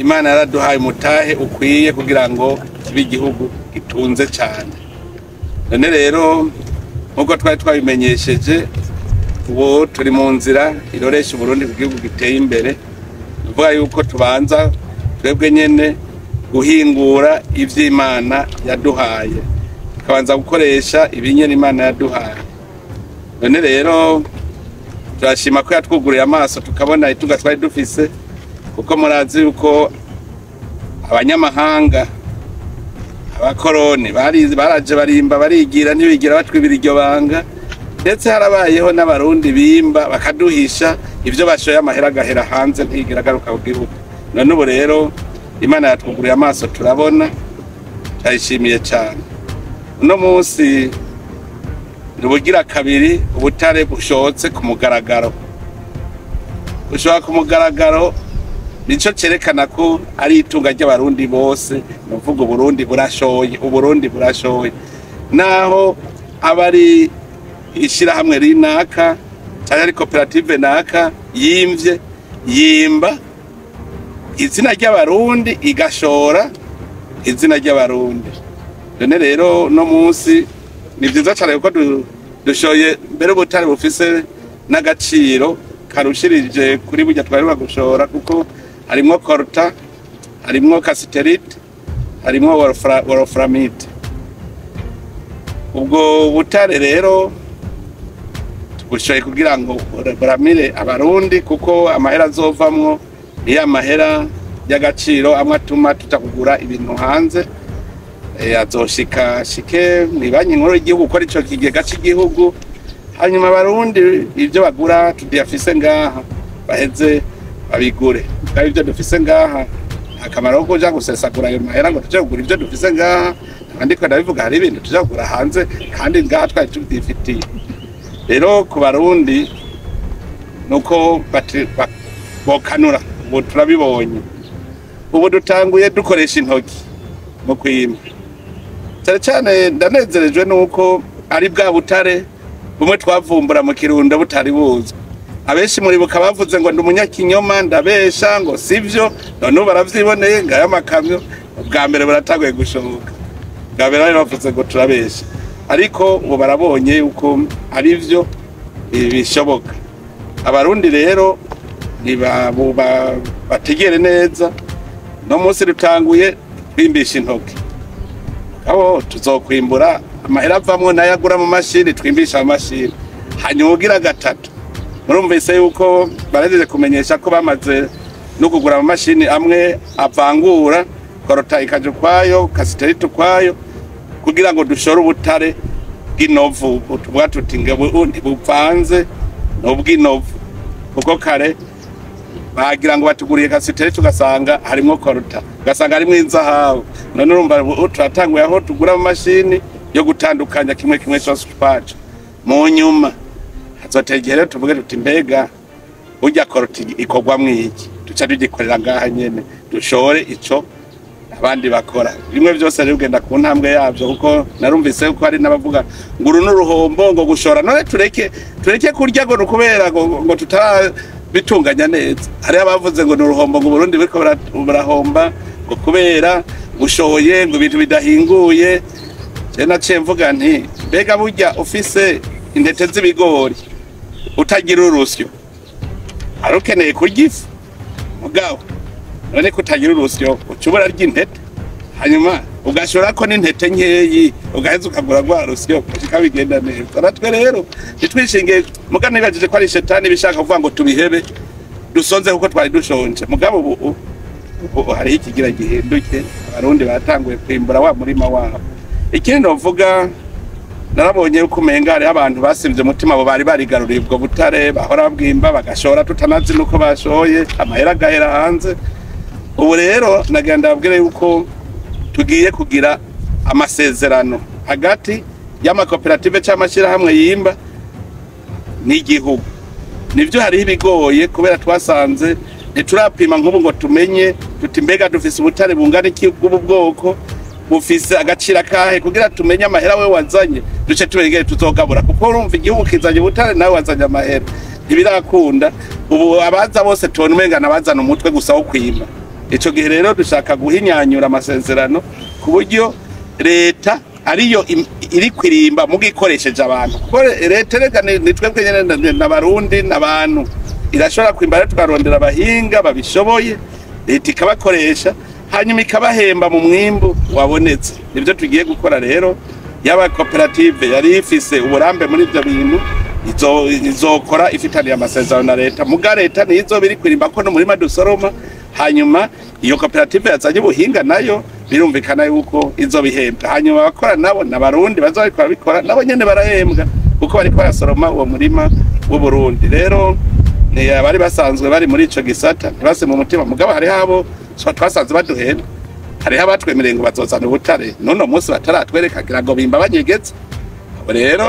Imana yaraduhaye umutahe ukwiye kugira ngo kibe igihugu gitunze cyane. None rero nk'uko twari twabimenyesheje, ubu turi mu nzira iroresha Uburundi ku gihugu giteye imbere. Tuvuga yuko tubanza twebwe nyene guhingura ivy'Imana yaduhaye, tukabanza gukoresha ibinyene Imana yaduhaye. None rero turashima ko yatwuguriye amaso tukabona itunga twari dufise, kuko murazi yuko abanyamahanga abakoroni baraje barimba barigira ntibigira batwibira iryo banga, ndetse harabayeho n'abarundi bimba bakaduhisha ivyo bashoye amahera agahera hanze ntigira agaruka ku gihugu. None ubu rero Imana yatwuguriye amaso turabona, turayishimiye cyane. Uno munsi ni ubugira kabiri ubutare bushotse ku mugaragaro. Bushoka ku mugaragaro nico cerekana ko ari itunga ry'abarundi bose. Nuvuga Uburundi burashoye, Uburundi burashoye. Naho abari ishirahamwe rinaka cyangwa ari koperative naka yimvye yimba izina ry'abarundi igashora izina ry'abarundi. None rero no munsi ni vyiza cyane kuko dushoye mbere ubutare bufise n'agaciro karushirije kuri burya twari gushora, kuko harimwo coltan, harimwo cassiterite, harimwo wolframite. Ubwo butare rero tubushoye kugira ngo buramire abarundi, kuko amahera azovamwo ni amahera y'agaciro amwe atuma tutakugura ibintu hanze. Azoshika shike mw'ibanki nkuru y'igihugu gukora ico kigega c'igihugu, hanyuma abarundi ivyo bagura tudiyafise ngaha baheze babigure. Kandi ivyo dufise ngaha akamaro ko kuja gusesagura ayo mahera ngo tuje kugura ivyo dufise ngaha, ndiko ndabivuga hari ibintu tuja kugura hanze kandi ngaha twari tuvyifitiye. Rero ku barundi nuko bokanura, ubu turabibonye, ubu dutanguye dukoresha intoki mu kwima. Cyane cyane ndanezerejwe nuko ari bwa butare bumwe twavumbura mu Kirundo butari buzwi. Abenshi muribuka bavuze ngo ndi umunyakinyoma ndabesha ngo sivyo, none ubu baravyiboneye ngaya amakamyo bwa mbere buratanguye gushoka. Bwa mbere bari bavuze ngo turabesha, ariko ubu barabonye yuko ari vyo bishoboka. Abarundi rero bategere neza, no munsi rutanguye twimbisha intoki. Abo tuzokwimbura amahera avamwo n'ayagura mu mashini twimbisha amashini. Hanyuma ugira gatatu, murumvise yuko barahejeje kumenyesha ko bamaze no kugura amamashini amwe avangura coltan ikaja ukwayo, cassiterite ukwayo, kugira ngo dushore ubutare bw'inovu. Tuvuga tuti ntibupfanze n'ubw'inovu, kuko kare bagira ngo batuguriye cassiterite ugasanga harimwo coltan, ugasanga harimwo inzahabu. None urumva turatanguye aho tugura amamashini yo gutandukanya kimwe kimwe cyose ukwaco. Mu nyuma hazotegere tuvuge tuti mbega burya coltan ikorwamwo iki, duca tugikorera ngaha nyene dushore ico abandi bakora. Bimwe byose rero ugenda ku ntambwe yavyo, kuko narumvise ko hari n'abavuga ngo uru n'uruhombo ngo gushora, none tureke kurya ngo nukubera ngo tutarabitunganya neza. Hari abavuze ngo n'uruhombo ngo Burundi buriko burahomba ngo kubera gushoye ngo ibintu bidahinguye. Je naciye mvuga nti mbega burya ufise intete z'ibigori utagira urusyo arukeneye kurya ifu, mugabo none kutagira urusyo ucubura ry'intete, hanyuma ugashorako n'intete nkeyi ugaheza ukagura rwa rusyo gushika bigenda neza. Natwe rero ntitwishinge muga nibajije ko ari shetani bishaka kuvuga ngo tubihebe dusonze kuko twari dushonje. Mugabo ubu hariho ikigira gihinduke, abarundi batanguye kwimbura wa murima wabo. Ikindi novuga, narabonye yuko umenga hariho abantu basimvye umutima, abo bari barigaruriye ubwo butare bahora babwimba bagashora tutanazi nuko bashoye, amahera agahera hanze. Ubu rero nagira ndababwire yuko tugiye kugira amasezerano hagati y'amakoperative c'amashirahamwe yimba n'igihugu. Nivyo hariho ibigoye kubera twasanze ntiturapima nk'ubu ngo tumenye tuti mbega dufise ubutare bungana iki bw'ubu bwoko, bufise agaciro akahe, kugira tumenye amahera we wazanye duce tubengere tuzogabura, kuko urumva igihugu kizanye ubutare nawe wazanye amahera ntibirakunda. Ubu abaza bose tubona umenga nabazana umutwe gusa wo kwima. Ico gihe rero dushaka guhinyanyura amasezerano ku buryo leta ariyo iri kwirimba mugikoresheje abantu, kuko leta rega ni twebwe nyene n'abarundi n'abantu, irashobora kwimba rero tukarondera abahinga babishoboye, leta ikabakoresha hanyuma ikabahemba mu mwimbu wabonetse. Nibyo tugiye gukora rero. Yaba koperative yari ifise uburambe muri ivyo bintu izokora ifitaniye amasezerano na leta, muga leta nizo biri kwirimba ko n'umurima dusoroma, hanyuma iyo koperative yazanye ubuhinga nayo birumvikana yuko izobihembwa, hanyuma abakora nabo n'abarundi bazabikora bikora nabo nyene barahembwa kuko bariko barasoroma uwo murima w'Uburundi. Rero ni abari basanzwe bari muri ico gisata ntibase mu mutima, mugabo hariho abo twasanze baduhenda, hariho abatwemereye ngo bazozana ubutare n'uno munsi bataratwereka kugira ngo bimba banyegetse. Abo rero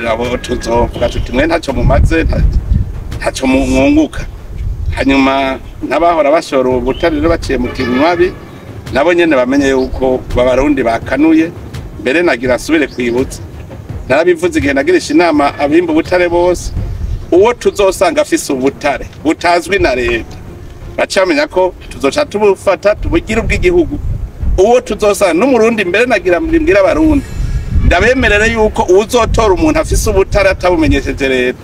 abo tuzovuga tuti mwe ntacyo mumaze, ntacyo mwunguka. Hanyuma n'abahora bashora ubutare rero baciye mu kinywabi nabo nyene bamenye yuko babarundi bakanuye. Mbere nagira asubire kwibutsa, narabivuze igihe nagirisha inama abimba ubutare bose, uwo tuzosanga afise ubutare butazwi na leta bacamenya ko tuzoca tubufata tubugira ubw'igihugu. Uwo tuzosanga n'umurundi, mbere nagira mbwira abarundi ndabemerere yuko uwuzotora umuntu afise ubutare atabumenyesheje leta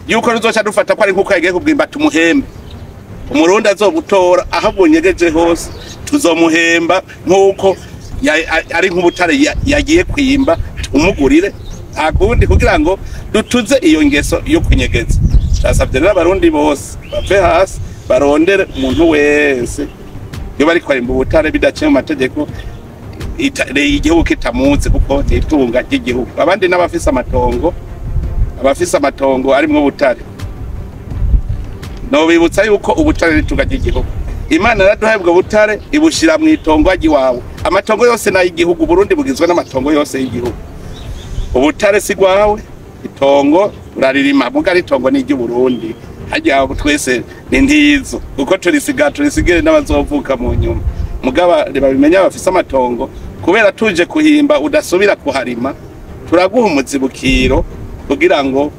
yuko tuzoca dufata ko ari nkuko yagiye kubwimba tumuhembe. Umurundi azobutora aho bunyegeje hose tuzomuhemba nkuko ari nk'ubutare yagiye kwimba, tumugurire nta kundi kugira ngo dutuze iyo ngeso yo kunyegeza. Turasabye rero abarundi bose bave hasi barondere umuntu wese iyo bariko barimba ubutare bidaciye mu mategeko, igihugu kitamuzi kuko ni itunga ry'igihugu. Abandi n'abafise amatongo, abafise amatongo arimwo ubutare, nobibutsa yuko ubutare n'itunga ry'igihugu. Imana yaraduhaye ubwo butare ibushira mu itongo ry'iwawe. Amatongo yose n'ay'igihugu, Burundi bugizwe n'amatongo yose y'igihugu. Ubutare si gwawe, itongo uraririma, muga ari itongo ni iry'Uburundi. Harya twese ni ntizo kuko turisiga turisigire n'abazovuka mu nyuma. Mugaba babimenya bafise amatongo, kubera tuje kuhimba udasubira kuharima, turaguha umuzibukiro kugira ngo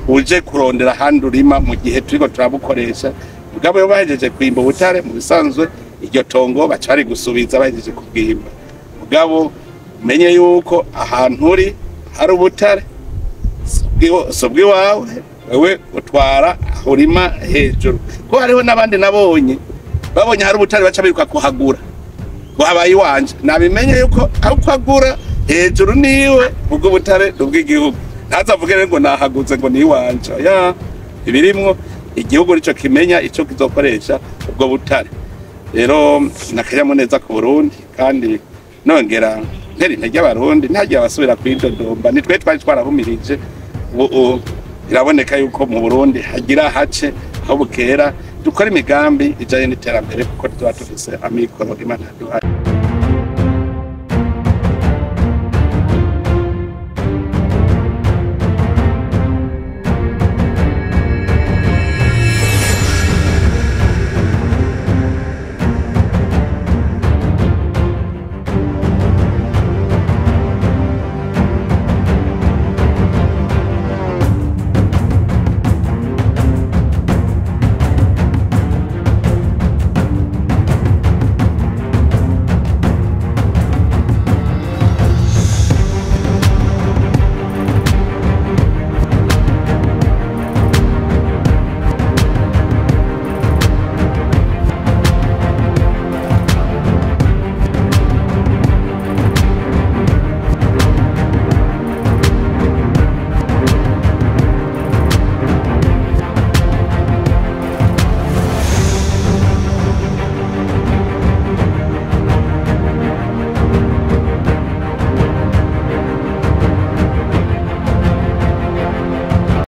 uje kurondera ahandi urima mu gihe turiko turabukoresha. Mugabo iyo bahejeje kwimba ubutare mu bisanzwe iryo tongo baca bari gusubiza bahejeje kubwimba. Mugabo umenye yuko ahantu uri hari ubutare si ubw'iwawe, wewe utwara urima hejuru. Ko hariho n'abandi nabonye babonye hari ubutare baca biruka kuhagura ngo habaye iwanje. Nabimenye yuko aho kuhagura hejuru niwe, ubwo butare ni ubw'igihugu. Ntazavuge rero ngo nahaguze ngo ni iwanje, ya ibirimwo igihugu nico kimenya ico kizokoresha ubwo butare. Rero nakanyamuneza ku Burundi, kandi nongera ntera intege abarundi ntagiye abasubira kwidodomba. Ni twe twari twarahumirije, ubu biraboneka yuko mu Burundi hagira hace aho bukera, dukora imigambi ijanye n'iterambere kuko tuba dufise amikoro Imana yaduhaye.